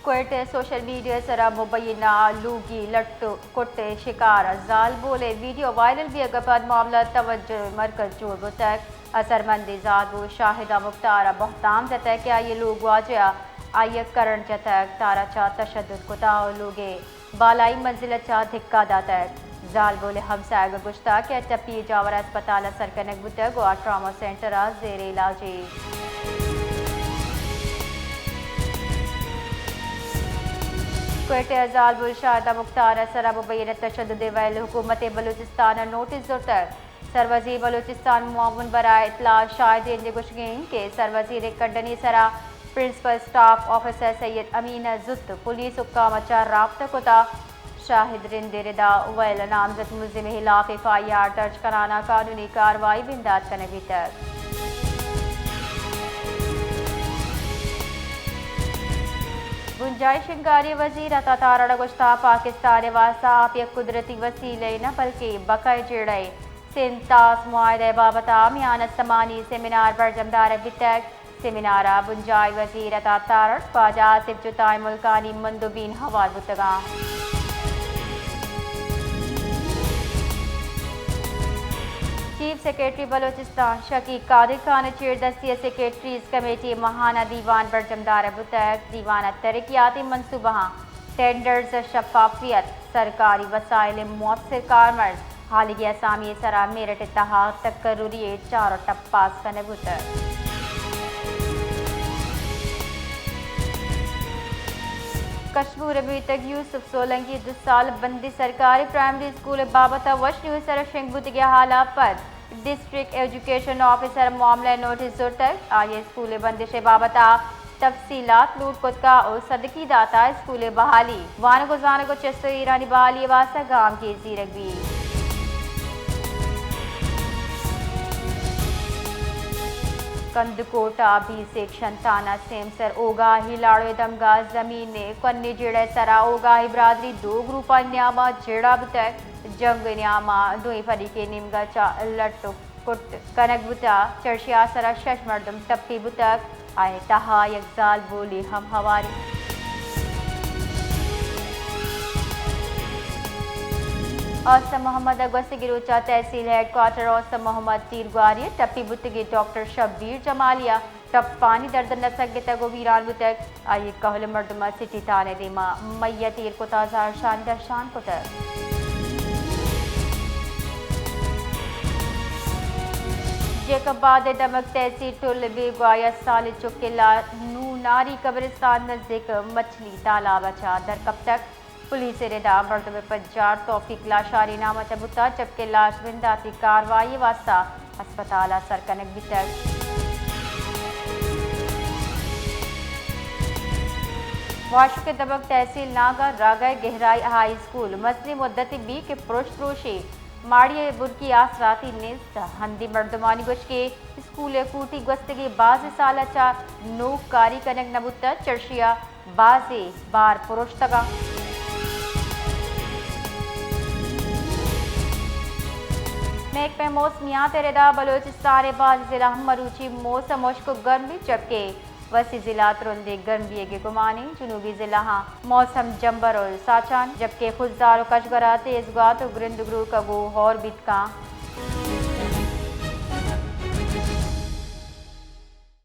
کوئٹہ ءَ social media ءِ سرا مبینہ لوگی لٹ ءُ کٹ ءِ شکار زالبول ءِ ویڈیو وائرل بیگ ءَ پد معاملہ توجہ ءِ مرکز جوڑ بوتگ۔ اثرمندیں زالبول شاہدہ مختار ءَ بہتام جتگ کہ آئی ءِ لوگواجہ ءَ آئی ءَ کرنٹ جتگ، تارا چہ تشدد کتگ ءُ لوگ ءِ بالائی منزل ءَ چہ دھکا داتگ۔ زالبول ءِ ہمساہگ ءَ گوشتگ کہ ٹپی ءِ جاور ءَ ہسپتال ءَ سر کنگ بوتگ ءُ آ ٹراما سینٹر ءَ زیر علاج اِنت۔ کوئٹہ ءَ زالبول شاہدہ مختار ءِ سرا مبینہ تشدد ءِ ویل ءَ حکومت بلوچستان ءَ نوٹس زرتگ۔ سروزیر بلوچستان معاون برائے اطلاعات شاہد رند ءِ گوشگ اِنت کہ سروزیر ءِ کڈنی ءِ سرا پرنسپل اسٹاف آفیسر سید امین ءَ زوت پولیس حکام ءَ چہ رابطہ کت ءُ شاہد رند ءِ ردا ویل ءَ نامزد ملزم ءِ ہلاپ ایف آئی آر درج کنان ءَ قانونی کاروائی بندات کنگ بیتگ۔ بنجاہی شنگکاری ءِ وزیر عطا تارڑ ءَ گوشتگ پاکستان ءِ واستہ آپ یک قدرتی وسیلہ ئے نہ بلکیں بقا ءِ جیڑہ ئے۔ سندھ طاس معاہدہ ءِ بابت ءَ میان استمانی سیمینار برجم دارگ بیتگ۔ سیمینار ءَ بنجاہی وزیر عطا تارڑ، خواجہ آصف جتائی، ملکانی مندوبین ہوار بوتگ اَنت۔ چیف سیکرٹری بلوچستان شکیق قادر خان ءِ چیردستی ءَ سیکرٹریز کمیٹی ءِ ماہانہ دیوان برجم دارگ بوتگ۔ دیوان ءَ ترقیاتی منصوبہاں، ٹینڈرز ءِ شفافیت، سرکاری وسائل ءِ مؤثر کارمرز، ہالیگیں آسامی ءِ سرا میرٹ ءِ تہا تقرری ءِ چار ٹپ پاس کنگ بوتگ۔ کشمور ءِ میتگ یوسف سولنگی ءِ دو سال بندی سرکاری پرائمری اسکول ءِ بابت ءَ وش نیوز ءِ سرا شنگ بوتگیں ہال ءَ پد ڈسٹرکٹ ایجوکیشن آفیسر ءَ معاملہ ءِ نوٹس زرتگ۔ آئی ءَ اسکول ءِ بندش ءِ بابت ءَ تفصیلات لوٹ کتگ ءُ سدکی داتگ اسکول ءِ بحالی، وانگ ءُ زانگ ءُ چست ءُ ایرانی بحالی ءِ واستہ گامگیج زیرگ بیت۔ کندکوٹ ءَ بی سیکشن تھانہ سیمسر اوگاہی لاڑو ءِ دمگ ءَ زمین ءِ کنی جیڑہ ءِ سرا اوگاہی برادری دو گروپانی نیام ءَ جیڑہ بوتگ۔ جنگ ءِ نیام ءَ دوئیں فریقے نیمگ ءَ چہ لٹ ءُ کٹ کنگ بوتگ۔ چرشی ءِ آسر ءَ شش مردم ٹپی بوتگ، آئی ءِ تہا یک زالبولے ہم ہوار اِنت۔ اوستہ محمد ءَ گوستگیں روچ ءَ تحصیل ہیڈ کوارٹر اوستہ محمد تیرگواری ءَ ٹپی بوتگیں ڈاکٹر شبیر جمالی ءَ ٹپانی درد ءَ نہ سگتگ ءُ ویران بوتگ۔ آئی ءِ کہول ءِ مردماں سٹی تھانہ ءِ دیما میت ایر کت ءُ زہرشانی درشان کتگ۔ جیکب آباد ءِ دمگ تحصیل ٹل ءِ بیگواہ یک سالیں چکے ءِ لاش نوں ناری قبرستان نزیک مچھلی تالاب ءَ چہ در کپتگ۔ پولیس ءِ ردا مردم ءِ پجار توفیق لاشاری نام ءَ چہ بوتگ، جبکہ لاش بنداتی کاروائی ءِ واستہ ہسپتال ءَ سر کنگ بیتگ۔ واشک ءِ دمگ تحصیل ناگا راگہ ءِ گہرائی ہائی اسکول مزنیں مدتے بیت کہ پروشت پروشی، ماڑی ءِ بنکی آسراتی نیست۔ ہندی مردمانی گوشگ اِنت اسکول ءِ کوٹی گوستگیں بازیں سال ءَ چہ نوک کاری کنگ نہ بوتگ، چرشی ءَ بازیں بار پروشتگ اَنت۔ محکمہ موسمیات ءِ ردا بلوچستان ءِ بازیں ضلع ءَ مروچی موسم ہشک ءُ گرم بیت، جبکہ وسیع ضلع ءَ ترندیں گرم بیگ ءِ گمان اِنت۔ جنوبی ضلعاں موسم جمبر ءُ ساچان، جبکہ خضدار ءُ کشگور ءَ تیز گوات ءُ گرند گروک ءَ گوں ہور بیت کنت۔